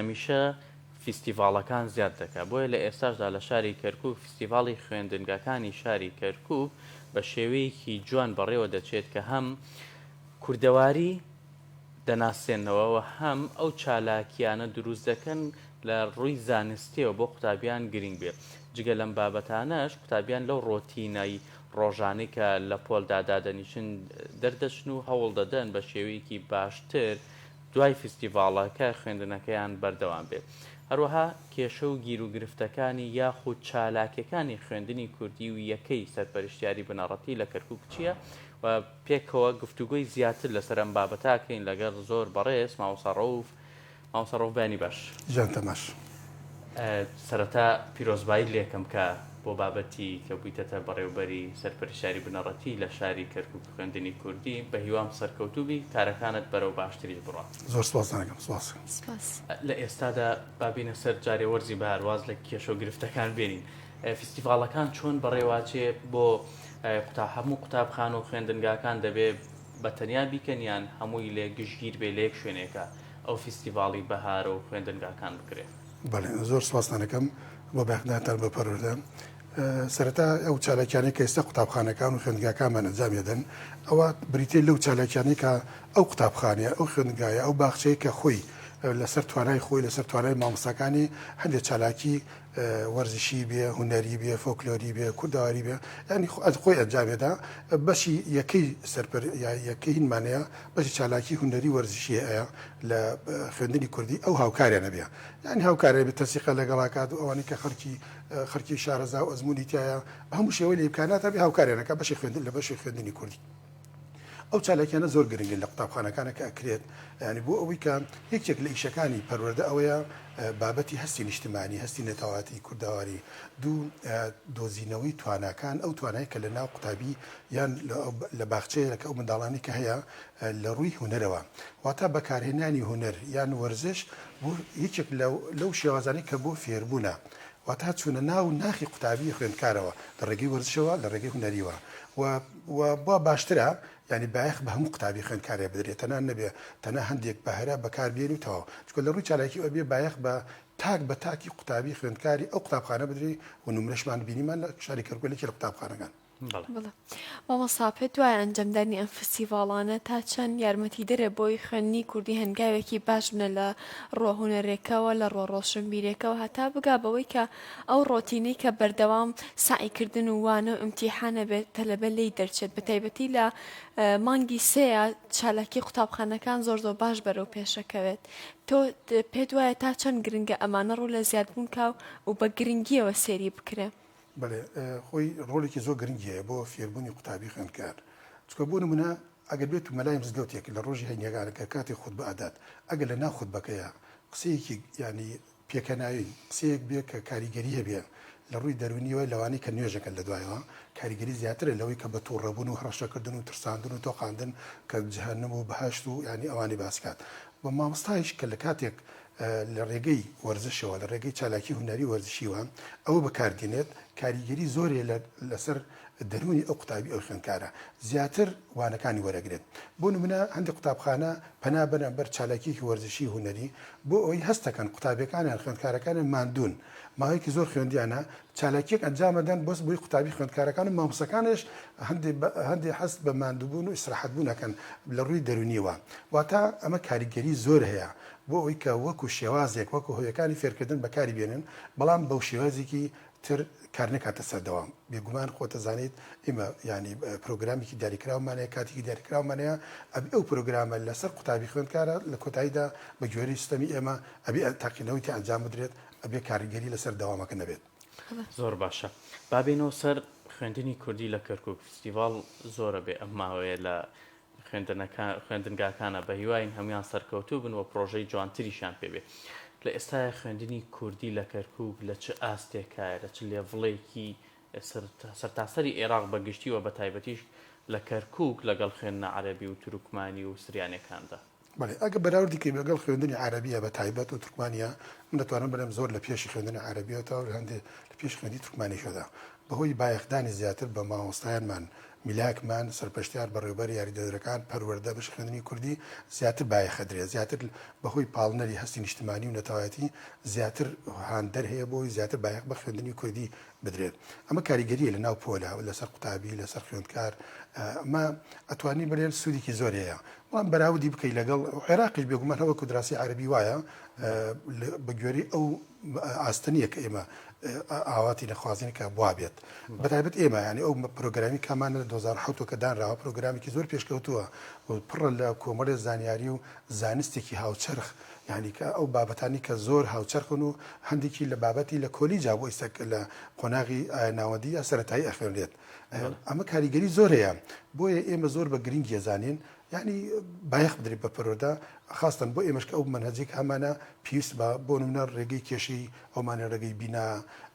هەمیشە فیستیڤاڵەکان زیاد دەکات، بۆیە لە ئێستاشدا لە شاری کەرکوک فیستیڤاڵی خوێندنگاکانی شاری کەرکوک بە شێوەیەکی جوان بەڕێوە دەچێت کە هەم کوردەواری دەناسێنەوە و هەم ئەو چالاکیانە دروست دەکەن لە ڕووی زانستیەوە بۆ قوتابیان گرنگ بێ. جگە لەم بابەتانەش قوتابیان لەو ڕۆتینەی ڕۆژانەی کە لە پۆلدا دادەنیشن دەردەچن و هەوڵ دەدەن بە شێوەیەکی باشتر دوای فیستیڤاڵەکە خوێندنەکەیان بەردەوام بێت. هەروەها کێشە و گیروگرفتەکانی یاخود چالاکیەکانی خوێندنی کوردی و یەکەی سەرپەرشتیاری بنەڕەتی لە کەرکوک چیە و پێکەوە گفتوگۆی زیاتر لەسەر ئەم بابەتە ئەکەین لەگەڵ زۆر بەڕێز مامۆستا ڕەوف. مامۆستا ڕەوف بەیانی باش. گیانتان باش. سەرەتا پیرۆزبایی لێکەم کە بۆ بابەتی کە بوویتەتە بەڕێوبەری سەرپەرشتیاری بنەڕەتی لە شاری کەرکوک خوێندنی کوردی بە هیوام سەرکەوتوو بی کارەکانت بەرەو باشتریش بڕوات. زۆر سپاستان ئەکەم سپاس. سپاس. لە ئێستادا با بینە سەر جارێ وەرزی بەهار واز لە کێشە و گرفتەکان بێنین فیستیڤاڵەکان چۆن بەڕێواچێ بۆ قوتا هەموو قوتابخانە و خوێندنگاکان دەبێ بە تەنیا بیکەن یان هەمووی لێ گشتگیر بێ لە یەک شوێنێکا ئەو فیستیڤاڵی بەهارە و خوێندنگاکان بکرێ؟ بەڵێ زۆر سپاستان ئەکەم بۆ بایەخدانتان بە پەروەردە. سەرەتا ئەو چالاکیانەی کە ئێستا قوتابخانەکان و خوێندگاکانمان ئەنجامی دەدەن ئەوە بریتیە لەو چالاکیانەی کە ئەو قوتابخانەیە ئەو خوێندگایە ئەو باخچەیە کە خۆی لەسەر توانای خۆی لەسەر توانای مامۆستاکانی هەندێک چالاکی وەرزشی بێ هونەری بێ فۆکلۆری بێ کوردەواری بێ ینی خۆی ئەنجامێدا بەشی یەکەی سەرپەر یەکەی هینمانەیە بەشی چالاکی هونەری وەرزشی هەیە لە خوێندنی کوردی ئەو هاوکاریانە بێ یعنی هاوکارە بێ تەسیقە لەگەڵا کات و ئەوانەی کە خەڵکی خەڵکی شارەزا و ئەزموونی تایە بە هەموو شێوەی لە ئیمکاناتا بێ هاوکاریان ئەکات بەشی خوێندن لە بەشی خوێندنی کوردی. ئەو چالاکیانە زۆر گرنگن لە قوتابخانەکانە کە ئەکرێت یانی بۆ ئەوەی کە یەکێک لە ئیشەکانی پەروەردە ئەوەیە بابەتی هەستی نیشتمانی هەستی نەتەواتی کوردەواری دوو دۆزینەوەی تواناکان ئەو توانای کە لە ناو قوتابی یان لە باخچەیە کە ئەو منداڵانی کە هەیە لە ڕووی هونەرەوە واتا بەکارهێنانی هونەر یان وەرزش بۆ یەکێک لەو شێوازانەی کە بۆ فێربوونە واتا چوونە ناو ناخی قوتابی خوێندکارەوە لە ڕێگەی وەرزشەوە لە ڕێگەی هونەریەوە و و با باشترە یانی بایەخ بە هەموو قوتابی خوێندکارێ بدرێت تەنها نەبێ تەنها هەندێک بەهرە بەکار بێن و تەواو چونکە لە ڕووی چالاکی ئەبێ بایەخ بە تاک بە تاکی قوتابی خوێندکاری ئەو قوتابخانە بدرێ و نمرەشمان بینیمان لە شاری کەرکوک لە یەکێ لە قوتابخانەکان. بەڵێ مامۆستا پێت وایە ئەنجامدانی ئەم فستیڤاڵانە تا چەند یارمەتیدەرە بۆی خوێندنی کوردی هەنگاوێکی باش بنە لە ڕووە هونەرێکەوە لە ڕووە ڕۆشنبیرێکەوە هەتا بگا بەوەی کە ئەو ڕۆتینەی کە بەردەوام سەعی کردن و وانە و ئیمتیحانە بێت تەلەبە لێی دەرچێت بە تایبەتی لە مانگی سێیە چالاکی قوتابخانەکان زۆر زۆر باش بەرەو پێشەکەوێت تۆ پێت وایە تا چەند گرنگە ئەمانە ڕوو لە زیادبوون کا و بە گرنگیەوە سێری بکرێ؟ بەڵێ خۆی ڕۆڵێکی زۆر گرنگی هەیە بۆ فێربوونی قوتابی خوێندکار چونکە بۆ نمونە ئەگەر بێت و مەلای مزگەوتێک لە ڕۆژی هەینیەکان کە کاتێک خوتبە ئەدات ئەگەر لە ناو خوتبەکەیا قسەیەکی یانی پێکەناوی قسەیەک بێ کە کاریگەری هەبێ لە ڕووی دەروونیەوە لەوانەی کە نوێژەکەن لە دوایەوە کاریگەری زیاترە لەوەی کە بە توڕەبوون و هەڕەشەکردن و ترساندن و تۆقاندن کە جەهەنم و بەهەشت و یانی ئەوانەی باس کات و مامۆستایش کە لە کاتێک لە ڕێگەی وەرزشەوە، لە ڕێگەی چالاکی هونەری وەرزشیوە ئەوە بەکاردێنێت، کاریگەری زۆری لەسەر دەروونی ئەو قوتابی ئەو خوێندکارە زیاتر وانەکانی وەرەگرێت. بۆ نمونە هەندێک قوتابخانە پەنا بەرنە بەر چالاکیەکی وەرزشی هونەری بۆ ئەوەی هەست دەکەن قوتابیەکانیان خوێندکارەکانیان ماندوون ماوەیەکی زۆر خوێندیانە چالاکیەک ئەنجام ئەدەن بۆس بۆی قوتابی خوێندکارەکان و مامۆستاکانیش هەندێ هەندێ هەست بە ماندووبوون و ئیسراحەت بوون ئەکەن لە ڕووی دەروونیەوە واتە ئەمە کاریگەری زۆر هەیە بۆ ئەوەی کە وەکو شێوازێک وەکو هۆیەکانی فێرکردن بەکاری بێنن بەڵام بەو شێوازێکی تر کار نەکاتە سەر دەوام بێگومان خۆتەزانیت ئیمە یانی پرۆگرامێکی دیاریکراومان هەیە کاتێکی دیاریکراومان هەیە ئەبێ ئەو پرۆگرامە لەسەر قوتابی خوێندکارە لە کۆتاییدا بە گوێرەی سیستەمی ئێمە ئەبێ تاقینەوەی تیا ئەنجام بدرێت ئەبێ کاریگەری لەسەر دەوامەکە نەبێت. زۆر باشە با بێینەوە سەر خوێندنی کوردی لە کەرکوک فستیڤاڵ زۆرە بێ ئەم ماوەیە لە خوێندنگاکانە بە هیواین هەموویان سەرکەوتوو بن و پرۆژەی جوانتریشیان پێ بێ لە ئێستایا خوێندنی کوردی لە کەرکوک لە چ ئاستێکایە لە چ لێڤڵێکی سەرتاسەری ئێراق بە گشتی و بە تایبەتیش لە کەرکوک لەگەڵ خوێندنە عەرەبی و تورکمانی و سریانەکاندا؟ بەڵێ ئەگەر بەراوردی کەین لەگەڵ خوێندنی عەرەبیە بە تایبەت و تورکمانیە من دەتوانم بڵێم زۆر لە پێشی خوێندنی عەرەبیە تا هەندێ لە پێش خوێندی تورکمانیشەدا. بەهۆی بایەخدانی زیاتر بە مامۆستایانمان، میلاکمان، سەرپەرشتیار، بەڕێوەبەر، یاریدەدەرەکان، پەروەردە، بەشی خوێندنی کوردی زیاتر بایەخ ئەدرێت، زیاتر بەهۆی پاڵنەری هەستی نیشتمانی و نەتەوایەتی زیاتر هاندەر هەیە بۆی زیاتر بایەخ بە خوێندنی کوردی بدرێت. ئەمە کاریگەرییە لە ناو پۆلە، لەسەر قوتابی، لەسەر خوێندکار، ئەمە ئەتوانین بڵێن سوودێکی زۆر هەیە. بەڵام بەراوردی بکەی لەگەڵ عێراقیش بێگومان هەر وەکو دراسی عەرەبی وایە بە گوێرەی ئەو ئاستە نییە کە ئێمە ئاواتی نەخوازین کە وابێت بەتایبەت ئێمە یانی ئەو پرۆگرامی کامانە لە 2007 کە دانراوە پرۆگرامێکی زۆر پێشکەوتووە و پڕە لە کۆمەڵێ زانیاری و زانستێکی هاوچەرخ یانی کە ئەو بابەتانی کە زۆر هاوچەرخن و هەندێکی لە بابەتی لە کۆلیجا بۆ ئیستا لە قۆناغی ناوەندی یا سەرەتایی ئەخوێنرێت ئەمە کاریگەری زۆر هەیە بۆیە ئێمە زۆر بە گرنگی ئەزانین یانی بایەخ بدرێت بە پەروەردە خاستەن بۆ ئێمەش کە ئەو مەنهەجەی کە هەمانە پێویست بە بۆ نمونە ڕێگەی کێشەی ئەومانە ڕێگەی بینا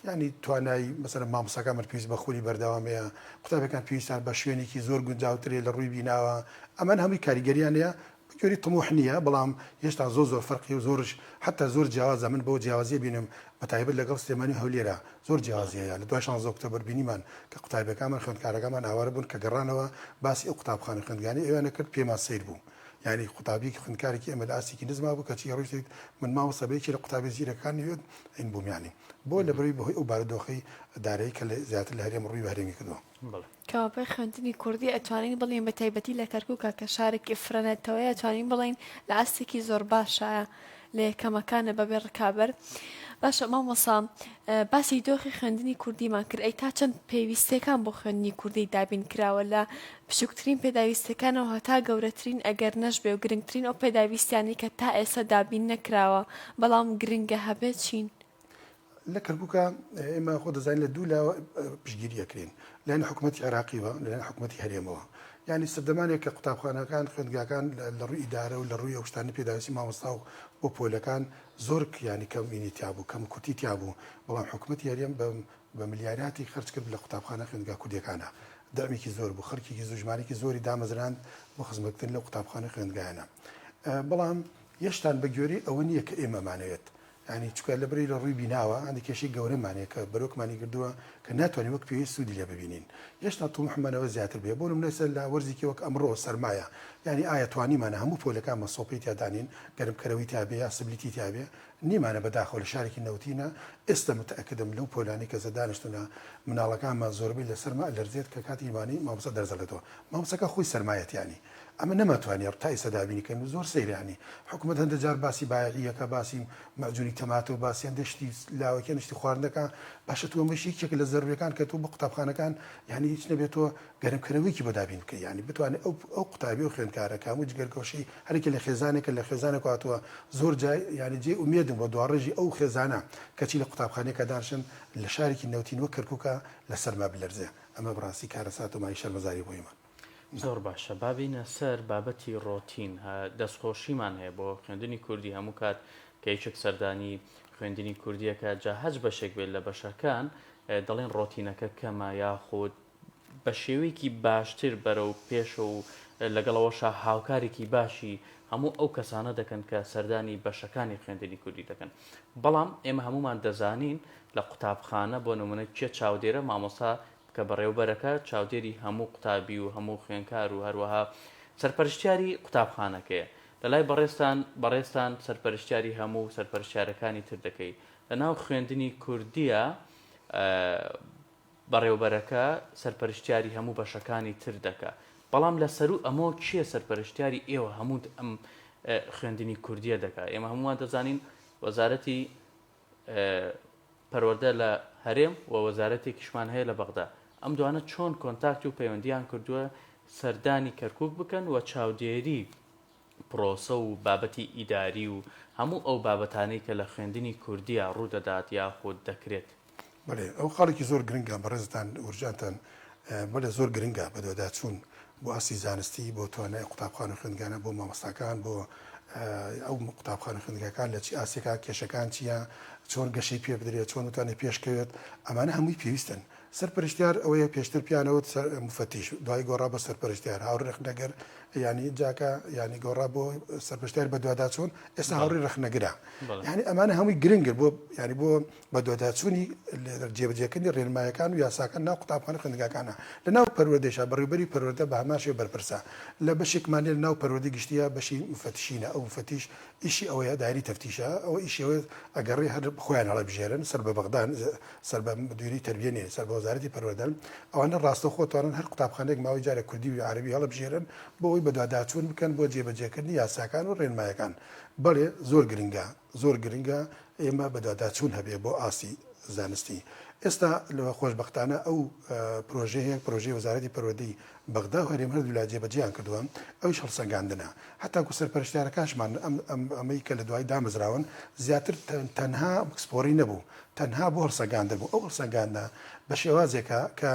یانی توانای مەسەلەن مامۆستاکانمان پێویست بە خولی بەردەوام هەیە قوتابیەکان پێویستیان بە شوێنێکی زۆر گونجاوتر هەیە لە ڕووی بیناوە ئەمان هەمووی کاریگەریان هەیە بە گوێرەی تموح نییە بەڵام هێشتا زۆر زۆر فەرقی و زۆرش حتا زۆر جیاوازە من بەو جیاوازیە بینم بە تایبەت لەگەڵ سلێمانی و هەولێرا زۆر جیاوازی هەیە لە دوای شانزە ئۆکتۆبەر بینیمان کە قوتابیەکانمان خوێندکارەکانمان ئاوارە بوون کە گەڕانەوە باسی ئەو قوتابخانە خوێندگانەی ئەویانە کرد پێمان سەیر بوو یانی قوتابیەکی خوێندکارێکی ئێمە لە ئاستێکی نزما بوو کەچی ڕۆیشت من مامۆستا بە یەکێ لە قوتابیە زیرەکانی ئین بووم یانی بۆ لەبەرەوەی بەهۆی ئەو بارودۆخەی دارایی کە زیاتر لە هەرێم ڕووی بە هەرێمی کردووە. کەوابێ خوێندنی کوردی ئەتوانین بڵێین بە تایبەتی لە کەرکوکا کە شارێکی فرە نەتەوەیە ئەتوانین بڵێین لە ئاستێکی زۆر باشایە لە یەکەمەکانە بەبێ ڕکابەر باشە مامۆسا باسی دۆخی خوێندنی کوردیمان کرد ئەی تا چەند پێویستیەکان بۆ خوێندنی کوردی دابین کراوە لە بچووکترین پێداویستەکانەوە هەتا گەورەترین ئەگەر نەشبێ و گرنگترین ئەو پێداویستیانەی کە تا ئێستا دابین نەکراوە بەڵام گرنگە هەبێت چین؟ لە کەرکوکا ئێمە خۆ دەزانین لە دوو لاوە پشتگیری ئەکرێن لایەن حکوومەتی عێراقیوە لەلایەن حکوومەتی هەرێمەوە یعنی سەردەمانێک کە قوتابخانەکان خوێندگاکان لە ڕووی ئیدارە و لە ڕووی ئەو شتانە پێداویستی مامۆستا و بۆ پۆلەکان زۆر یانی کەمینی تیا بوو کەم کورتی تیا بوو بەڵام حکوومەتی هەرێم بە بە ملیاراتی خەرج کرد لە قوتابخانە خوێندگا کوردیەکانە دەعمێکی زۆر بوو خەڵکێکی زۆر ژمارەیەکی زۆری دامەزراند بۆ خزمەتکردن لەو قوتابخانە خوێندگایانە بەڵام یەشتان بە گوێرەی ئەوە نییە کە ئێمەمانەوێت یانی چونکە لەبری لە ڕووی بیناوە هەندێک کێشەی گەورەمان هەیە کە بەرۆکمانی گردووە کە ناتوانین وەک پێویست سوودی لێ ببینین هێشتا تموحمان ئەوە زیاتر بێ بۆ نمونە ئێستا لە وەرزێکی وەک ئەمڕۆ سەرمایە یانی ئایا توانیمانە هەموو پۆلەکانمان سۆپەی تیا دانین گەرمکەرەوەی تیا بێ یا سبلیتی تیا بێ نیمانە بەداخەوە لە شارێکی نەوتینە ئێستا متەئەکدم لەو پۆلانەی کە دانیشتوونە مناڵەکانمان زۆربەی لە سەرما ئەلەرزێت کە کاتی وانەی مامۆستا دەرس دەڵێتەوە مامۆستاکە خۆی سەرمایەت یانی ئەمە نەماتوانی تا ئیستا دابینی کەین و زۆر سەیرە یانی حکومەت هەندە جار باسی بایەعیەکە باسی مەعجونی تەماتە و باسی هەندێک شتی لاوەکی هەندێک شتی خواردن دەکا باشە تۆ ئەمەش یەکێکە لە زەروریەکان کە تۆ بۆ قوتابخانەکان یانی هیچ نەبێت تۆ گەرمکەرەوەیەکی بۆ دابین بکەی یانی بتوانێت ئەو ئەو قوتابی و خوێندکارە کە هەموو جگەرگۆشەی هەرێکی لە خێزانێکە لە خێزانێک هاتووە زۆر جای یانی جێی ئومێدم بۆ دواڕێژی ئەو خێزانە کەچی لە قوتابخانەیەکە دانیشن لە شارێکی نەوتین وەک کەرکوکە لە سەرما بلەرزێ ئەمە بەڕاستی کارەسات و مایەی شەرمەزاری بۆ ئێمە. زۆر باشە با بێینە سەر بابەتی ڕۆتین دەستخۆشیمان هەیە بۆ خوێندنی کوردی هەموو کات کە یەکێک سەردانی خوێندنی کوردیەکە جا هەچ بەشێک بێت لە بەشەکان دەڵێن ڕۆتینەکە کەمە یاخود بە شێوەیەکی باشتر بەرەو پێشە و لەگەڵەوەشا هاوکارێکی باشی هەموو ئەو کەسانە دەکەن کە سەردانی بەشەکانی خوێندنی کوردی دەکەن بەڵام ئێمە هەمومان دەزانین لە قوتابخانە بۆ نمونە کێ چاودێرە مامۆستا کە بەڕێوەبەرەکە چاودێری هەموو قوتابی و هەموو خوێنکار و هەروەها سەرپەرشتیاری قوتابخانەکەیە. لەلای بەڕێزتان بەڕێزتان سەرپەرشتیاری هەموو سەرپەرشتیارەکانی تر دەکەی. لەناو خوێندنی کوردییە بەڕێوەبەرەکە سەرپەرشتیاری هەموو بەشەکانی تر دەکا. بەڵام لە سەروو ئەمەوە کێ سەرپەرشتیاری ئێوە هەموو ئەم خوێندنی کوردییە دەکا؟ ئێمە هەموومان دەزانین وەزارەتی پەروەردە لە هەرێم و وەزارەتێکیشمان هەیە لە بەغدا، ئەم دوانە چۆن کۆنتاکت و پەیوەندییان کردووە سەردانی کەرکوک بکەن و چاودێری پرۆسە و بابەتی ئیداری و هەموو ئەو بابەتانەی کە لە خوێندنی کوردییا ڕوودەدات یاخود دەکرێت؟ بەڵێ ئەو خاڵێکی زۆر گرنگە بەڕێزتان ورجانتان بەڵێ زۆر گرنگە بەدواداچوون بۆ ئاستی زانستی، بۆ توانای قوتابخانە و خوێندگانە، بۆ مامۆستاکان، بۆ ئەو قوتابخانە و خوێندگاکان لە چی ئاستێکا، کێشەکان چییە، چۆن گەشەی پێ بدرێت، چۆن بتوانێت پێشکەوێت، ئەمانە هەمووی پێویستن. سەرپەرشتیار ئەوەیە پێشتر پیانەوت سەر مفەتیش دوای گۆڕا بە سەرپەرشتیار هاوڕێ ڕەخنەگر یانی جاکە یانی گۆڕا بۆ سەرپەرشتیار بەدواداچوون ئێستا هاوڕێی ڕەخنەگرە یانی ئەمانە هەمووی گرنگن بۆ یانی بۆ بەدواداچوونی جێبەجێکردنی ڕێنمایەکان و یاساکان ناو قوتابخانە خوێندنگاکانە لە ناو پەروەردەیشا بەڕێوبەری پەروەردە بە هەمان شێوە بەرپرسە لە بەشێکمان لە ناو پەروەردەی گشتیە بەشی مفەتشینە ئەو مفەتیش ئیشی ئەوەیە دایری تەفتیشە ئەوە ئیشی ئەوەیە ئەگەڕێ هەر خۆیان هەڵەبژێرن سەر بە بەغدان سەر بە مدیری تەربیە نین سەر بە وەزارەتی پەروەردەن ئەوانە ڕاستەوخۆ توانن هەر قوتابخانەیەک ماوەی جارێک کوردی و عەرەبی هەڵبژێرن بۆ ئەوەی بەدواداچوون بکەن بۆ جێبەجێکردنی یاساکان و ڕێنمایەکان بەڵێ زۆر گرنگە زۆر گرنگە ئێمە بەدواداچوون هەبێ بۆ ئاستی زانستی ئێستا خۆشبەختانە ئەو پرۆژەیە پرۆژەی وەزارەتی پەروەردەی بەغدا و هەرێم هەردوولا جێبەجێیان کردووە، ئەویش هەڵسەنگاندنە. هەتاکو سەرپەرشتیارەکانشمان ئەم ئەم ئەمەی کە لە دوای دامەزراون زیاتر تەنها پسپۆڕی نەبوو، تەنها بۆ هەڵسەنگاندن بوو. ئەو هەڵسەنگاندنە بە شێوازێکە کە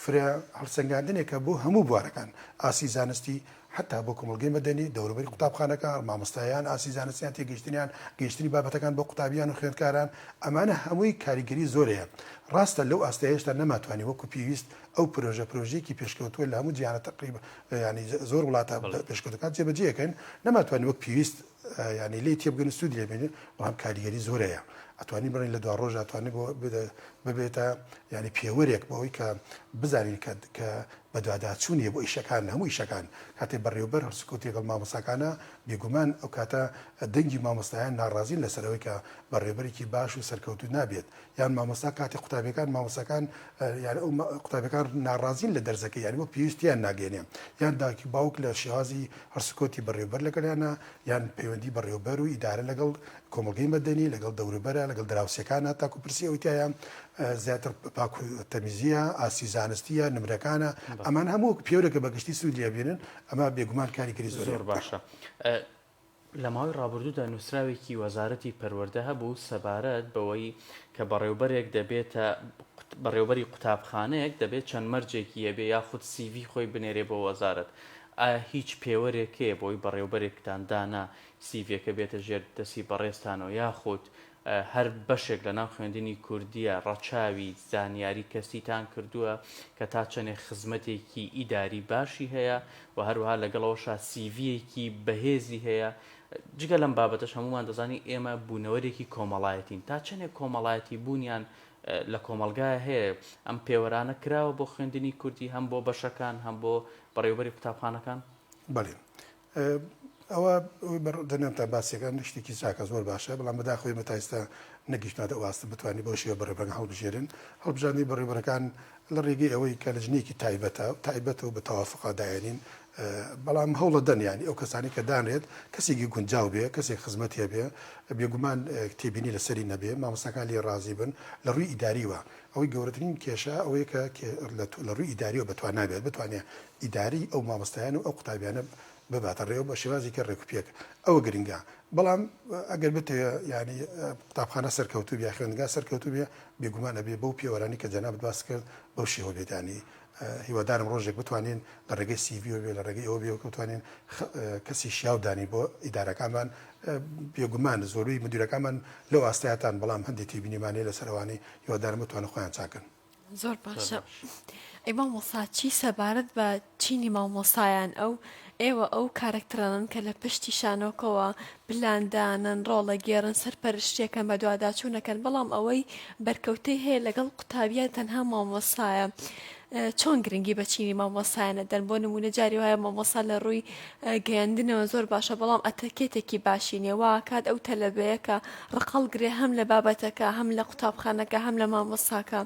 فرە هەڵسەنگاندنێکە بۆ هەموو بوارەکان، ئاستی زانستی، حەتا بۆ کۆمەڵگەی مەدەنی، دەوروبەری قوتابخانەکان، مامۆستایان، ئاستی زانستیان، تێگەیشتنیان، گەیشتنی بابەتەکان بۆ قوتابیان و خوێندکاران، ئەمانە هەمووی کاریگەری زۆر هەیە. ڕاستە لەو ئاستە هێشتا نەماتوانی وەکو پێویست ئەو پرۆژە پرۆژەیەکی پێشکەوتووە لە هەموو جیهانە تەقریبا یانی زۆر وڵاتە پێشکەوتوەکان جێبەجێ ئەکەن نەماتوانی وەک پێویست یانی لێی تێبگەن و سوودی لێ بینین بەڵام کاریگەری زۆر هەیە ئەتوانین بڵێین لە دوا ڕۆژ ئەتوانین بۆ ببێتە یانی پێوەرێک بۆ ئەوەی کە بزانین کە کە بەدواداچوونی بۆ ئیشەکان هەموو ئیشەکان کاتێ بەڕێوبەر هەڵسوکەوتی لەگەڵ مامۆستاکانە بێگومان ئەو کاتە دەنگی مامۆستایان ناڕازین لەسەر ئەوەی کە بەڕێوبەرێکی باش و سەرکەوتوو نابێت یان مامۆستا کاتی قوتابیەکان مامۆستاکان یان ئەو قوتابیەکان ناڕازین لە دەرزەکە یان وەک پێویستیان ناگەێنێ یان داکی باوک لە شێوازی هەرسکۆتی بەڕێوبەر لەگەڵیانە یان پەیوەندی بەڕێوبەر و ئیدارە لەگەڵ کۆمەڵگەی مەدەنی لەگەڵ دەوروبەرە لەگەڵ دراوسێکانە تاکو پرسی ئەوەی تایە زیاتر پاک و تەمیزیە ئاستی زانستیە نمرەکانە ئەمان هەموو پێورەکە بەگشتی سوود لێبینن ئەمە بێگومان کاریگەری زۆر زۆر باشە. لە ماوەی ڕابردوودا نووسراوێکی وەزارەتی پەروەردە هەبوو سەبارەت بەوەی کە بەڕێوبەرێک دەبێتە بەڕێوبەری قوتابخانەیەک دەبێت چەند مەرجێکی هەبێ یاخود سیڤی خۆی بنێرێ بۆ وەزارەت ئایا هیچ پێوەرێک هەیە بۆی بەڕێوبەرێکتان دانا سیڤیەکە بێتە ژێر دەستی بەڕێزتانەوە یاخود هەر بەشێک لە ناو خوێندنی کوردیە ڕەچاوی زانیاری کەسیتان کردووە کە تا چەنێ خزمەتێکی ئیداری باشی هەیە و هەروەها لەگەڵ ئەوەشا سیڤیەکی بەهێزی هەیە جگە لەم بابەتەش هەموومان دەزانین ئێمە بوونەوەرێکی کۆمەڵایەتین تا چەنێک کۆمەڵایەتی بوونیان لە کۆمەڵگایە هەیە ئەم پێوەرانە کراوە بۆ خوێندنی کوردی هەم بۆ بەشەکان هەم بۆ بەڕێوبەری قوتابخانەکان؟ بەڵێ ئەوە جەنابتان باسیەکان شتێکی چاکە زۆر باشە بەڵام بەداخەوە ئێمە تا ئێستا نەگەیشتوینەتە ئەو ئاستە بتوانین بەو شێوە بەڕێوبەرەکان هەڵبژێرن هەڵبژاردنی بەڕێوبەرەکان لە ڕێگەی ئەوەی کە لجنەیەکی تایبەتە تایبەتە و بە تەوافقا دایەنین بەڵام هەوڵە دەن ینی ئەو کەسانی کە دانرێت کەسێکی گونجاو بێ کەسێک خزمەت هەبێ بێگومان تێبینی لەسەری نەبێ مامۆستاکان لێ ڕازی بن لە ڕووی ئیداریوە ئەوەی گەورەترین کێشە ئەوەیە کە لە ڕووی ئیداریەوە بەتوانا بێت بتوانێت ئیداری ئەو مامۆستایان و ئەو قوتابیانە بباتە ڕێوە بە شێوازێکی ڕێکوپێک ئەوە گرنگە بەڵام ئەگەر بتەوێ یانی قوتابخانە سەرکەوتوو بێ خوێندنگا سەرکەوتوو بێ بێگومان ئەبێ بەو پێوەرانی کە جەنابت باس کرد بەو شێوە بێت یانی هیوادارم ڕۆژێک بتوانین لە ڕێگەی سیڤیەوە بێ لە ڕێگەی ئەوە بێ بتوانین کەسی شیاو دانی بۆ ئیدارەکانمان بێگومان زۆربەی مدیرەکانمان لەو ئاستایەتان بەڵام هەندێک تێبینیمان هەیە لەسەر ئەوانەی هیوادارم بتوانن خۆیان چاکەن. زۆر باشە ئەی مامۆستا چی سەبارەت بە چینی مامۆستایان ئەو ئێوە ئەو کارەکتەرانەن کە لە پشتی شانۆکەوە پلان دانەن ڕۆڵەگێڕن سەرپەرشتیەکەن بەدواداچوونەکەن بەڵام ئەوەی بەرکەوتەی هەیە لەگەڵ قوتابیان تەنها مامۆستایە چۆن گرنگی بە چینی مامۆستایان ئەدەن بۆ نمونە جاری وایە مامۆستا لە ڕووی گەیاندنەوە زۆر باشە بەڵام ئەتەکێتێکی باشی نیە وا کات ئەو تەلەبەیە کە ڕقهەڵگرێ هەم لە بابەتەکە هەم لە قوتابخانەکە هەم لە مامۆستاکە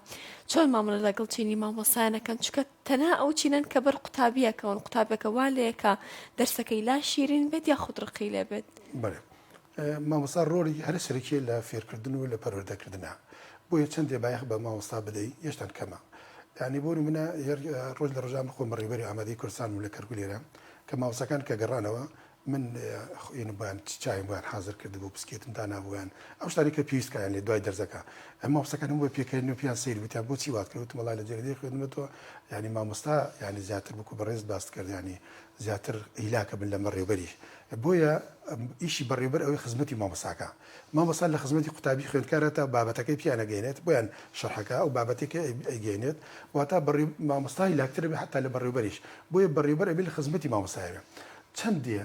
چۆن مامەڵە لەگەڵ چینی مامۆستایان ئەکەن چونکە تەنها ئەو چینەن کە بەر قوتابیەکەون قوتابەکە وا لێکا دەرسەکەی لا شیرین بێت یاخود ڕقی لێ بێت. بەڵێ مامۆستا ڕۆڵی هەرە سەرەکیە لە فێرکردن و لە پەروەردەکردنا بۆیە چەندێ بایەخ بە مامۆستا بدەی یەشتان کەمە یانی بۆ نمونە ڕۆژ لە ڕۆژان من خۆم بەڕێوبەری ئامادەی کوردستان بووم لە کەرکوک لێرە کە مامۆستاکان کە گەڕانەوە. من خوێنم بۆیان چایم بۆیان حازر کردبوو پسکێتم دانابوویان ئەو شتانەی کە پێویست کایان لێ دوای دەرزەکە ئەم مامۆستاکانم بۆ پێکەنین و پێیان سەیر وتیان بۆچی وات کرد وتم وەڵا لە جەریدەی خوێندمەتەوە یانی مامۆستا یانی زیاتر وەکو بەڕێزت باست کرد یانی زیاتر هیلاکە بن لە بەڕێوبەری بۆیە ئیشی بەڕێوبەر ئەوەی خزمەتی مامۆستاکە مامۆستا لە خزمەتی قوتابی خوێندکارە تا بابەتەکەی پیان ئەگەیەنێت بۆیان شەرحەکە ئەو بابەتەی کە ئەیگەیەنێت واتا بەڕێ مامۆستا هیلاکترە بێ حەتا لە بەڕێوبەریش بۆیە بەڕێوبەر ئەبێ لە خزمەتی مامۆستایە بێ چەندێ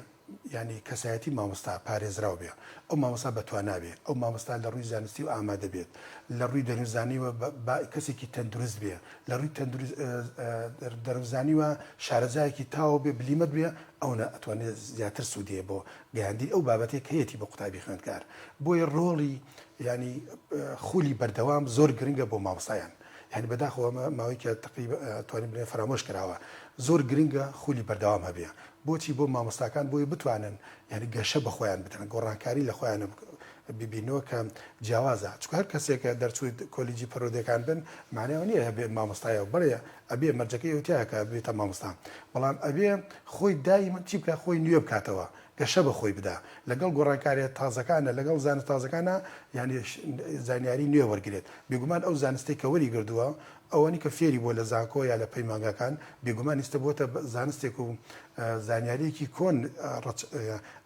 یانی کەسایەتی مامۆستا پارێزراو بێ ئەو مامۆستا بەتوانا بێ ئەو مامۆستا لە ڕووی زانستی و ئامادە بێت لە ڕووی دەروونزانیوە بە کەسێکی تەندروست بێ لە ڕووی تەندروست دەروونزانیوە شارەزایەکی تاو بێ بلیمەت بێ ئەونە ئەتوانێت زیاتر سوودی هەیە بۆ گەیاندنی ئەو بابەتەی کە هەیەتی بۆ قوتابی خوێندکار بۆیە ڕۆڵی یانی خولی بەردەوام زۆر گرنگە بۆ مامۆستایان یانی بەداخەوە ئەمە ماوەیەکە تەقریبا توانیم بڵێین فەرامۆش کراوە زۆر گرنگە خولی بەردەوام هەبێ بۆچی بۆ مامۆستاکان بۆی بتوانن یانی گەشە بە خۆیان بدەن گۆڕانکاری لە خۆیان ببینەوە کە جیاوازە چونکە هەر کەسێکە دەرچووی کۆلیجی پەروەردەکان بن معنای ئەوە نییە هەبێ مامۆستایە و بەڵێ ئەبێ مەرجەکەی ئەو تیایە کە بێتە مامۆستا بەڵام ئەبێ خۆی دایمەن چی بکات خۆی نوێ بکاتەوە گەشە بە خۆی بدا لەگەڵ گۆڕانکاریە تازەکانە لەگەڵ زانست تازەکانە یانی زانیاری نوێ وەرگرێت بێگومان ئەو زانستەی کە وەری گردووە ئەوەنی کە فێری بووە لە زانکۆ یا لە پەیمانگاکان بێگومان ئیستە بووەتە زانستێک و زانیاریەکی کۆن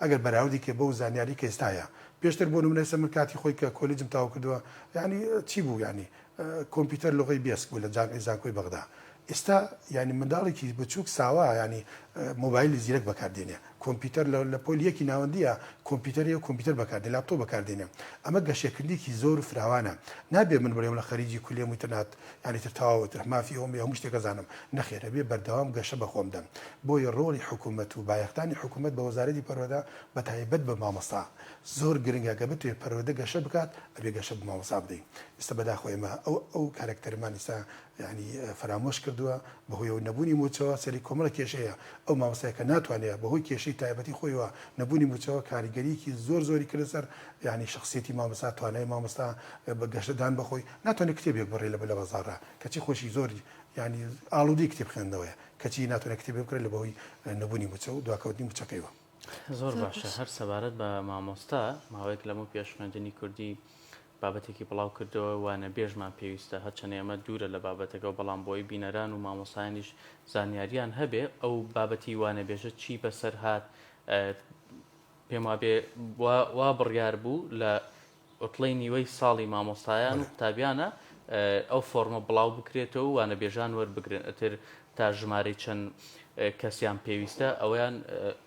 ئەگەر بەراوردی کە بەو زانیاری کە ئێستا هەیە پێشتر بۆ نمونە ئێستا من کاتی خۆی کە کۆلیجم تەواو کردووە یانی چی بوو یانی کۆمپیوتەر لغەی بێسک بوو لە جامعی زانکۆی بەغدا ئێستا یانی منداڵێکی بچووک ساوا یانی مۆبایلی زیرەک بەکار دێنێ کۆمپیوتەر لە پۆلی یەکی ناوەندیە کۆمپیوتەر هەیە و کۆمپیوتەر بەکار دێنێ لاپتۆپ بەکار دێنێ ئەمە گەشەکردنێکی زۆر فراوانە نابێ من بڵێم لە خەریجی کولێم و تر نات یانی تر تەواو تر مافی ئەوم هەموو شتێک ئەزانم نەخێر ئەبێ بەردەوام گەشە بە خۆم دەم بۆیە ڕۆڵی حکوومەت و بایەخدانی حکوومەت بە وەزارەتی پەروەردە بە تایبەت بە مامۆستا زۆر گرنگە گە بتوێ پەروەردە گەشە بکات ئەبێ گەشە بە مامۆستا بدەین ئیستا بەداخەوە ئێمە ئەو ئەو کارەکتەرمان ئیستا یانی فەرامۆش کردووە بەهۆی ئەو نەبوونی مووچەوە سەری کۆمەڵە کێشەیە ئەو مامۆستایە کە ناتوانێت بەهۆی کێشەی تایبەتی خۆیەوە نەبوونی مووچەوە کاریگەریەکی زۆر زۆری کردە سەر یانی شەخسیەتی مامۆستا توانای مامۆستا بە گەشەدان بەخۆی ناتوانێت کتێبێک بڕێ لە لە بازاڕا کەچی خۆشی زۆر یانی ئاڵودەی کتێب خوێندنەوەیە کەچی ناتوانێت کتێبێک بکڕێت لە بەهۆی نەبوونی مووچە و دواکەوتنی مووچەکەیەوە. زۆر باشە هەر سەبارەت بە مامۆستا ماوەیەک لەمە پێش خوێندنی کوردی بابەتێکی بڵاو کردەوە وانەبێژمان پێویستە هەرچەنە ئێمە دوورە لە بابەتەکەوە بەڵام بۆی بینەران و مامۆستایانیش زانیاریان هەبێ ئەو بابەتی وانەبێژە چی بەسەر هات پێم وابێ وا بڕیار بوو لە عوتڵەی نیوەی ساڵی مامۆستایان و قوتابیانە ئەو فۆرمە بڵاو بکرێتەوە و وانەبێژان وەربگرن ئەتر تا ژمارەی چەند کەسیان پێویستە ئەویان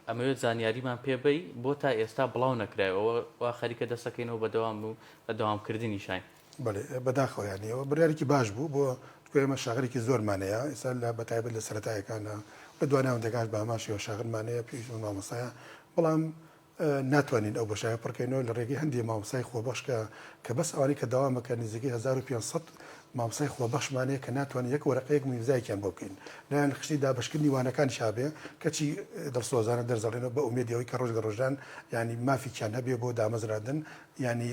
ئەمەوێت زانیاریمان پێ بەی بۆ تا ئێستا بڵاو نەکرایەوە وا خەریکە دەسەکەینەوە بەدەوام و لە دەوامکردنی شاین. بەڵێ بەداخەوە یانی ئەوە بڕیارێکی باش بوو بۆ چونکە ئێمە شاغرێکی زۆرمان هەیە ئێستا لە بەتایبەت لە سەرەتایەکانە لە دواناوەندەکانش بە هەمان شێوە شاغرمان هەیە پێویست بە مامۆستایە بەڵام ناتوانین ئەو بۆشایە پڕکەینەوە لە ڕێگەی هەندێ مامۆستای خۆبەخش کە کە بەس ئەوانەی کە دەوام ئەکەن نزیکەی 1500 مامۆستای خۆبەخشمان هەیە کە ناتوانین یەک وەرەقەیەک ئیمزایەکیان بۆ بکەین لایان خشتەی دابەشکردنی وانەکانیش هابێ کەچی دڵسۆزانە دەرزەڵێنەوە بە ئومێدی ئەوەی کە ڕۆژ لە ڕۆژان یانی مافێکیان هەبێ بۆ دامەزراندن یانی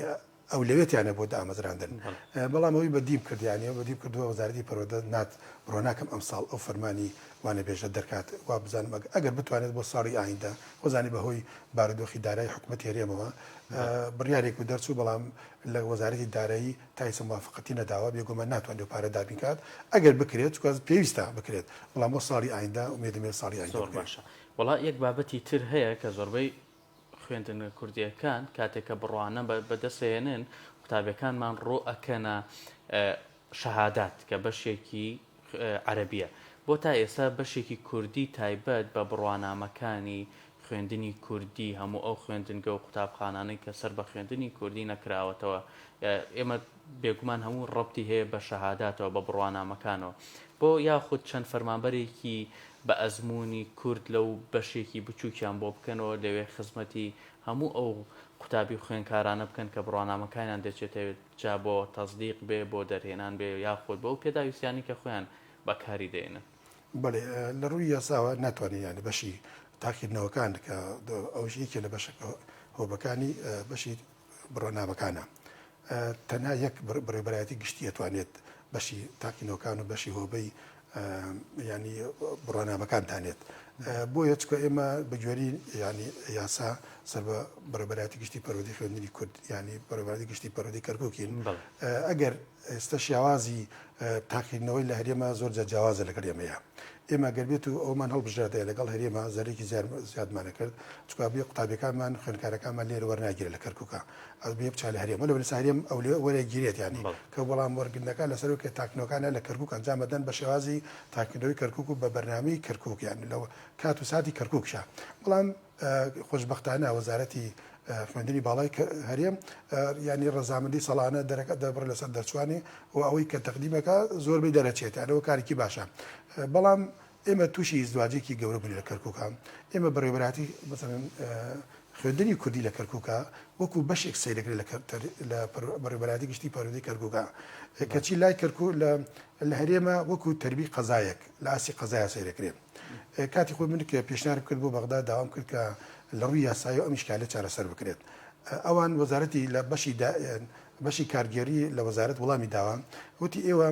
ئەولەوێتیانە بۆ دامەزراندن بەڵام ئەوەی بە دیم کرد یانی ئەوە بەدیم کردووە وەزارەتی پەروەردە نات بڕوا ناکەم ئەمساڵ ئەو فەرمانی وانەبێژە دەرکات وا بزانم ئەگەر بتوانێت بۆ ساڵی ئایندە خۆزانی بەهۆی بارودۆخی دارایی حکومەتی هەرێمەوە بڕیارێک و دەرچوو بەڵام لە وەزارەتی دارایی تا ئیستا موافقەتی نەداوە بێگومان ناتوانێت ئەو پارە دابین کات ئەگەر بکرێت چونکە پێویستە بکرێت بەڵام بۆ ساڵی ئایندە ئومێدم هەیە ساڵی ئایندە زۆر بکرێت. باشە وەڵا یەک بابەتی تر هەیە کە زۆربەی خوێندنگە کوردییەکان کاتێک کە بڕوانە بەدەستهێنن قوتابیەکانمان ڕوو ئەکەنە شەهادات کە بەشێکی عەرەبیە بۆ تا ئێستا بەشێکی کوردی تایبەت بە بڕوانامەکانی خوێندنی کوردی هەموو ئەو خوێندنگە و قوتابخانانەی کە سەر بە خوێندنی کوردی نەکراوەتەوە ئێمە بێگومان هەموو ڕەبتی هەیە بە شەهاداتەوە بە بڕوانامەکانەوە بۆ یاخود چەند فەرمانبەرێکی بە ئەزموونی کورد لەو بەشێکی بچووکیان بۆ بکەنەوە لەوێ خزمەتی هەموو ئەو قوتابی و خوێندکارانە بکەن کە بڕوانامەکانیان دەچێتە جا بۆ تەسدیق بێ بۆ دەرهێنان بێ یاخود بۆ ئەو پێداویستیانەی کە خۆیان بەکاری دەێنن. بەڵێ لە ڕووی یاساوە ناتوانین یانی بەشی تاقیکردنەوەکان کە ئەوش یەکێ لە بەشە هۆبەکانی بەشی بڕوانامەکانە تەنها یەک بەڕێوبەرایەتی گشتی ئەتوانێت بەشی تاقینەوەکان و بەشی هۆبەی ینی بڕوانامەکان دانێت. بۆیە چکە ئێمە بە گوێری ینی یاسا سەر بە بەڕێوەبەرایەتی گشتی پەروەردەی خوێندنی کورد یانی بەڕێوەبەرایەتی گشتی پەروەردەی کەرکوکین ئەگەر ئێستا شیاوازی تاقیکردنەوەی لە هەرێمە زۆر جار جیاوازە لەگەڵ ئێمەیە ئێمە گەر بێت و ئەومان هەڵبژاردایە لەگەڵ هەرێمە زەرێکی زیادمانە کرد چکا بێ قوتابیەکانمان خوێندکارەکانمان لێرە وەرناگیرێت لە کەرکوکە ئەو بێ بچا لە هەرێم وەلو لەسە هەرێم ئەو لێ وەرەگیرێت یانی کە بەڵام وەرگرتنەکە لەسەر کە تاقیکردنەوەکانە لە کەرکوک ئەنجام ئەدەن بە شێوازی تاقیکردنەوەی کەرکوک و بە بەرنامەی کەرکوک یانی لە کات و ساتی کەرکوکشە بەڵام خۆشبەختانە وەزارەتی خوێندنی باڵای هەرێم یانی ڕەزامەندی ساڵانە دەرەکە دەبڕێت لەسەر دەرچوانی و ئەوەی کە تەقدیمەکە زۆربەی دەرەچێت یانەوە کارێکی باشە بەڵام ئێمە تووشی ئیزدواجێکی گەورە بووین لە کەرکووکا ئێمە بەڕێوەبەرایەتی مەسەلەن خوێندنی کوردی لە کەرکووکا وەکوو بەشێک سەیر دەکرێت لە بەڕێوەبەرایەتی گشتی پەروەردەی کەرکووکا کەچی لای کەرکوو لە هەرێمە وەکوو تەربی قەزایەک لە ئاستی قەزایە سەیر دەکرێت. کاتی خۆی من کە پێشنیارم کرد بۆ بەغدا داوام کرد کە لە ڕووی یاسایی ئەم ئیشکالە چارەسەر بکرێت. ئەوان وەزارەتی لە بەشی بەشی کارگێڕی لە وەزارەت وڵامی داوە وتی ئێوە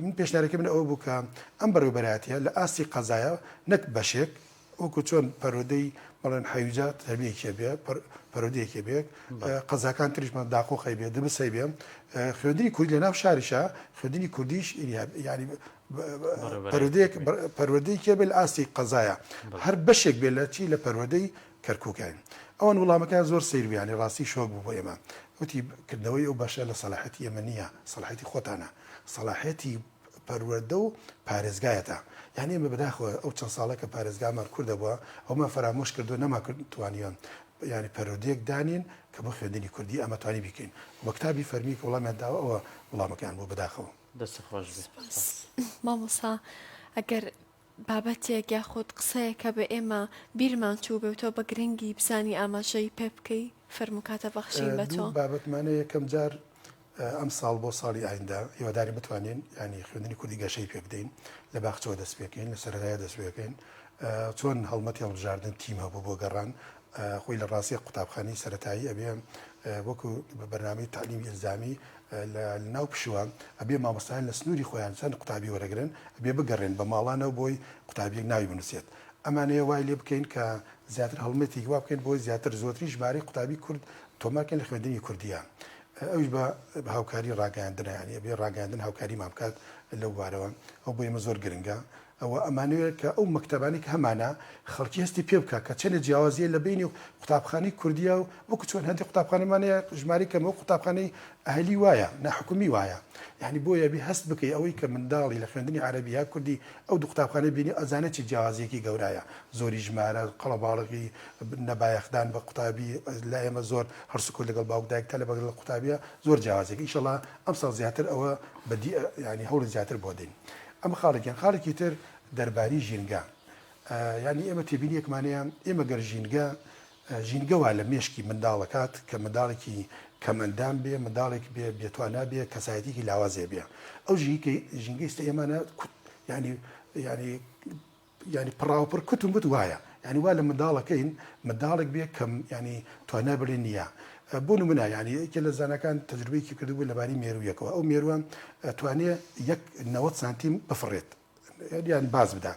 من پێشنیارەکەی من ئەوە بوو کە ئەم بەڕێوەبەرایەتیە لە ئاستی قەزایە نەک بەشێک وەکو چۆن پەرۆدەی بەڵێن حەویجە تەربیەکی بێ پەرۆدەیەکی بێ قەزاکان تریشمان داقۆقی بێ دبسەی بێ خوێندنی کوردی لە ناو شاریشە خوێندنی کوردیش یعنی پەرودەیەک پەروەردەیەکی بێ لە ئاستی قەزایە هەر بەشێک بێ لە چی لە پەروەردەی کەرکوکین ئەوان وڵامەکەیان زۆر سەیر بوو یانی ڕاستی شۆک بوو بۆ ئێمە وتی کردنەوەی ئەو بەشە لە سەلاحەتی ئێمە نییە سەلاحەتی خۆتانە سەلاحەتی پەروەردە و پارێزگایەتە یعنی ئێمە بەداخەوە ئەو چەند ساڵە کە پارێزگامان کوردە بووە ئەومان فەرامۆش کردو نەما توانیوە یعنی پەروەردەیەک دانین کە بۆ خوێندنی کوردی ئەمە توانی بیکەین وە کتابی فەرمی کە وڵامیان داوە ئەوە وڵامەکەیان بوو بەداخەوە. دەستت خۆش بێ. سپاس. مامۆستا ئەگەر بابەتێک یاخود قسەیەک هەبێ ئێمە بیرمان چووبێ و تۆ بە گرنگی بزانی ئاماژەی پێ بکەی فەرموو کاتە بەخشین بە تۆ. دوو بابەتمانە یەکەم جار ئەمساڵ بۆ ساڵی ئایندە هیوادارین بتوانین یانی خوێندنی کوردی گەشەی پێ بدەین لە باخچەوە دەست پێکەین لە سەرەتایە دەست پێکەین چۆن هەڵمەتی هەڵبژاردن تیم هەبوو بۆ گەڕان خۆی لە ڕاستیە قوتابخانەی سەرەتایی ئەبێ وەکو بەرنامەی تەعلیمی ئیلزامی لە ناو پشووە ئەبێ مامۆستایان لە سنووری خۆیان چەند قوتابی وەرەگرن ئەبێ بگەڕێن بە ماڵانەوە بۆی قوتابیەک ناوی بنووسێت ئەمانەیە وای لێ بکەین کە زیاتر هەڵمەتێکی وا بکەین بۆی زیاتر زۆرترین ژمارەی قوتابی کورد تۆمارکەین لە خوێندنی کوردیە ئەویش بە هاوکاری ڕاگەیاندنە یانی ئەبێ ڕاگەیاندن هاوکاریمان بکات لەو بارەوە ئەو بۆ ئێمە زۆر گرنگە ئەوە ئەمانەوێت کە ئەو مەکتەبانەی کە هەمانە خەڵکی هەستی پێ بکات کە چەندێ جیاوازییە لە بەینی قوتابخانەی کوردییە و وەکو چۆن هەندێک قوتابخانەمان هەیە ژمارەی کەمە وەک قوتابخانەی ئەهلی وایە ناحکومی وایە یانی بۆیە ئەبێ هەست بکەی ئەوەی کە منداڵی لە خوێندنی عەرەبی یا کوردی ئەو دوو قوتابخانەی بینی ئەزانێت چ جیاوازییەکی گەورایە زۆری ژمارە قەڵەباڵغی نەبایەخدان بە قوتابی لای ئێمە زۆر هەڵسوکەوت لەگەڵ باوک دایک تا لەگەڵ قوتابیە زۆر جیاوازیەکە ئیشەڵا ئەمساڵ زیاتر ئەوە بەدی یانی هەوڵی زیاتر بۆ دەین. ئەمە خاڵێکیان، خاڵێکی تر دەرباری ژینگە، یانی ئێمە تێبینیەکمان هەیە، ئێمە گەر ژینگە ژینگە وا لە مێشکی منداڵەکات کە منداڵێکی کەم ئەندام بێ، منداڵێک بێ بێتوانا بێ، کەسایەتیەکی لاوازێ بێ، ئەو ژینگەی ژینگەی ئیستا ئێمانە یانی یانی یانی پڕاوپڕ کوت و مت وایە یانی وا لە منداڵەکەین منداڵێک بێ کەم یانی توانا بڵێ نییە بۆ نمونە یانی یەکێ لە زاناکان تەجروبەیەکی کردبوو لەبارەی مێروویەکەوە ئەو مێرووە توانێ یەک 90 سانتیم بفڕێت یان باز بدا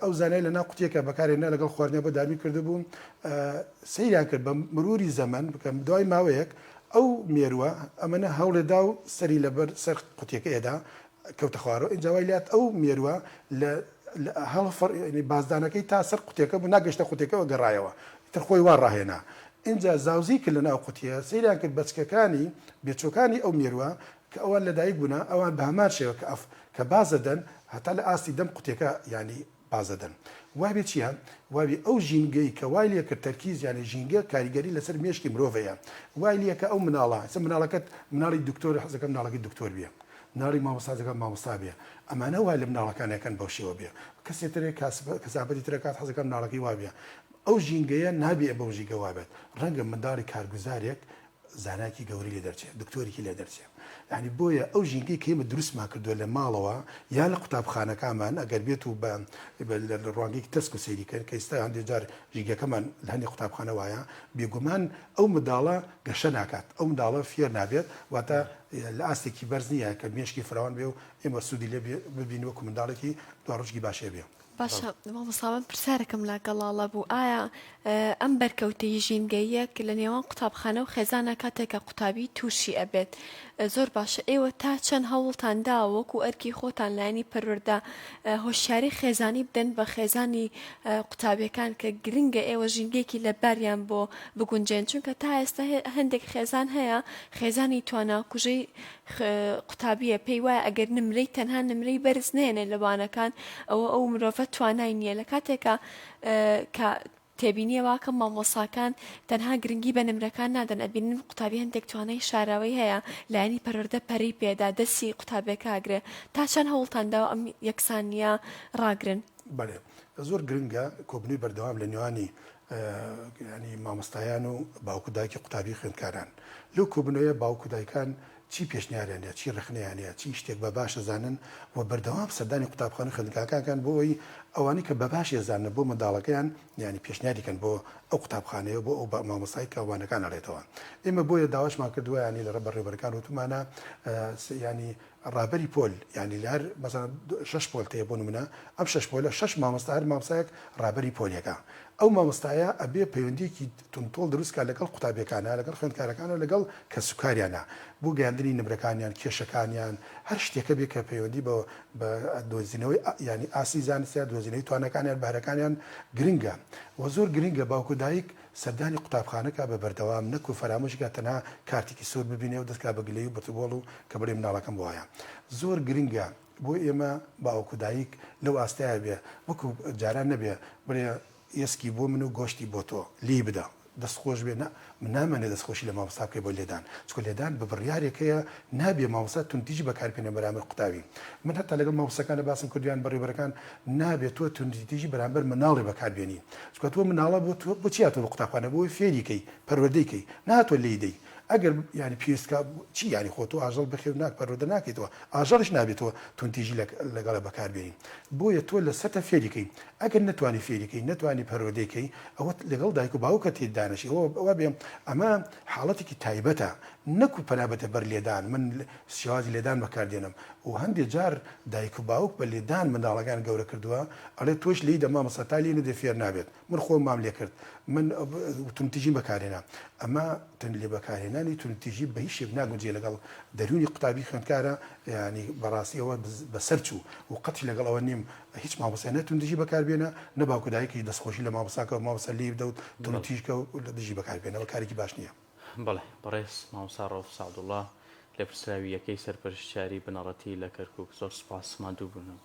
ئەو زانای لە ناو قوتیەکە بەکارێنا لەگەڵ خواردنە بۆ دابین کردبوو سەیریان کرد بە مروری زەمەن بکەم دوای ماوەیەک ئەو مێرووە ئەمەنە هەوڵێدا و سەری لەبەر سەر قوتیەکە ئێدا کەوتە خوارەوە ئینجا وای لات ئەو مێروە لە هەڵ فڕ یعنی بازدانەکەی تا سەر قوتێکە بوو ناگەشتە قوتێکەوە گەڕایەوە ئیتر خۆی وا ڕاهێنا ئینجا زاوزی کرد لە ناو قوتیە سەیریان کرد بەچکەکانی بێچۆکانی ئەو مێروە کە ئەوان لەدایک بوونە ئەوان بە هەمان شێوە کە ئەف کە بازەدەن هەتا لە ئاستی دەم قوتێکە یعنی بازدەدەن وابێ چیە وابێ ئەو ژینگەی کە وای لێکرد تەرکیز یانی ژینگە کاریگەری لەسەر مێشکی مرۆڤ هەیە وای لێکە ئەو مناڵە ئێستا مناڵەکەت مناڵی دکتۆر حەزەکەم مناڵەکەی دکتۆر بێ مناڵی مامۆستا حەزەکەم مامۆستا بێ ئەمانە وای لە مناڵەکان ئەکەن بەو شێوە بێ کەسێ ترێ کەسابەتی ترەکات حەزەکەم مناڵەکەی وابێ ئەو ژینگەیە نابێ بەو ژینگە وابێت ڕەنگە منداڵی کارگوزارێک زانایەکی گەورەی لێ دەرچێ، دکتۆرێکی لێ دەرچێ. یانی بۆیە ئەو ژینگەی کە ئێمە دروستمان کردووە لە ماڵەوە یا لە قوتابخانەکانمان ئەگەر بێت و بە لە ڕوانگەیەکی تەسک و سەیری کەن کە ئیستا هەندێک جار ژینگەکەمان لە هەندێک قوتابخانە وایە بێگومان ئەو منداڵە گەشە ناکات ئەو منداڵە فێر نابێت واتە لە ئاستێکی بەرز نییە کە مێشکی فراوان بێ و ئێمە سوودی لێ ببین وەکو منداڵێکی دواڕۆژێکی باشێ بێ. باشە مامۆستا من پرسیارێکم لا گەڵاڵە بوو ئایا ئەم بەرکەوتەی ژینگەییە کە لە نێوان قوتابخانە و خێزانە کاتێک کە قوتابی تووشی ئەبێت زۆر باشە ئێوە تا چەند هەوڵتان داوە وەکو ئەرکی خۆتان لایەنی پەروەردە هۆشیاری خێزانی بدەن بە خێزانی قوتابیەکان کە گرنگە ئێوە ژینگەیەکی لەباریان بۆ بگونجێن چونکە تا ئێستا هەندێک خێزان هەیە خێزانی تواناکوژەی قوتابیە پێی وایە ئەگەر نمرەی تەنها نمرەی بەرز نەیەنێ لە وانەکان ئەوە ئەو مرۆڤە توانای نییە لە کاتێکا کە تێبینیە واکەم مامۆساکان تەنها گرنگی بە نمرەکان نادەن ئەبینن قوتابی هەندێک توانای شاراوەی هەیە لایەنی پەروەردە پەرەی پێدا دەستی قوتابیەکە ئەگرێ تا چەند هەوڵتان داوە ئەم یەکسانیە ڕاگرن؟ بەڵێ زۆر گرنگە کۆبنەوەی بەردەوام لە نێوانی ینی مامۆستایان و باوک و دایکی قوتابی خوێندکاران لەو کۆبنەوەیە باوک و دایکان چی پێشنیاریان هەیە چی ڕەخنەیان هەیە چی شتێک بە باش ئەزانن و بەردەوام سەردانی قوتابخانە و خوێندنگاکان کەن بۆ ئەوەی ئەوانەی کە بە باش ئەزانن بۆ منداڵەکەیان یانی پێشنیاری کەن بۆ ئەو قوتابخانەیە و بۆ ئەو مامۆستای کە وانەکان ئەڵێتەوە ئێمە بۆیە داواشمان کردووە یانی لە بەڕێوەبەرەکان وتومانە یانی ڕابەری پۆل یانی لە هەر مەسەلەن شەش پۆل تێ بۆ نمونە ئەم شەش پۆلە شەش مامۆستا هەر مامۆستایەک ڕابەری پۆلێکە ئەو مامۆستایە ئەبێ پەیوەندیەکی توندتۆڵ دروست کا لەگەڵ قوتابیەکانا لەگەڵ خوێندکارەکانا لەگەڵ کەسوکاریانا بۆ گەیاندنی نمرەکانیان کێشەکانیان هەر شتێکە بێ کە پەیوەندی بە بە دۆزینەوەی یانی ئاستی زانستیان دۆزینەوەی تواناکانیان بەهرەکانیان گرنگە وە زۆر گرنگە باوک و دایک سەردانی قوتابخانە کا بە بەردەوام نەکو فەرامۆشی کا تەنها کارتێکی سوور ببینێ و دەست کا بە گلەیی و بتوبۆڵ و کە بڵێ مناڵەکەم وایە زۆر گرنگە بۆ ئێمە باوک و دایک لەو ئاستەیا بێ وەکو جاران نەبێ بڵێ ئێسکی بۆ من و گۆشتی بۆ تۆ لێی بدە دەست خۆش بێ نا من نامەنێ دەست خۆشی لە مامۆستا بکەی بۆ لێدان چونکە لێدان بە بڕیارێک هەیە نابێ مامۆستا توندتیژی بەکار بێنێ بەرامبەر قوتابی من هەتا لەگەڵ مامۆستاکانە باسم کردویان بەڕێوبەرەکان نابێ تۆ توندتیژی بەرامبەر مناڵێ بەکار بێنی چونکە تۆ مناڵە بۆ تۆ بۆچی هاتووە بۆ قوتابخانە بۆ فێری کەی پەروەردەی کەی ناتۆ لێی دەی ئەگەر یانی پێویست کا چی یانی خۆ تۆ ئاژەڵ بەخێو ناک پەروەردە ناکەیتەوە ئاژەڵیش نابێت تۆ توندتیژی لەگەڵە بەکار بێنی بۆیە تۆ لەسەرتە فێری کەی ئەگەر نەتوانی فێری کەی نەتوانی پەروەردەی کەی ئەوە لەگەڵ دایک و باوکە تێ دانەشی ئەوە ئەوە بێ ئەمە حاڵەتێکی تایبەتە نەکو پەنا بەتە بەر لێدان من شێوازی لێدان بەکار دێنم و هەندێ جار دایک و باوک بە لێدان منداڵەکان گەورە کردووە ئەڵێ تۆش لێی دە مامۆستا تا لێی نەدەی فێر نابێت من خۆم وام لێ کرد من توندتیژیم بەکارهێنا ئەمە لێ بەکارهێنانی توندتیژی بە هیچ شێک ناگونجێ لەگەڵ دەروونی قوتابی خوێندکارە یانی بەڕاستی ئەوە بەسەر چوو و قەتیش لەگەڵ ئەوە نیم هیچ مامۆستای نە توندتیژی بەکار بێنە نە باوک و دایکیش دەستخۆشی لە مامۆستا کە مامۆستا لێی بدە و توندتیژ کە و لە دژی بەکار بێنە ئەوە کارێکی باش نییە. بەڵێ بەڕێز مامۆستا ڕەوف سەعدوڵا لێپرسراوی یەکەی سەرپەرشتیاری بنەڕەتی لە کەرکوک زۆر سوپاس ماندوو بوون.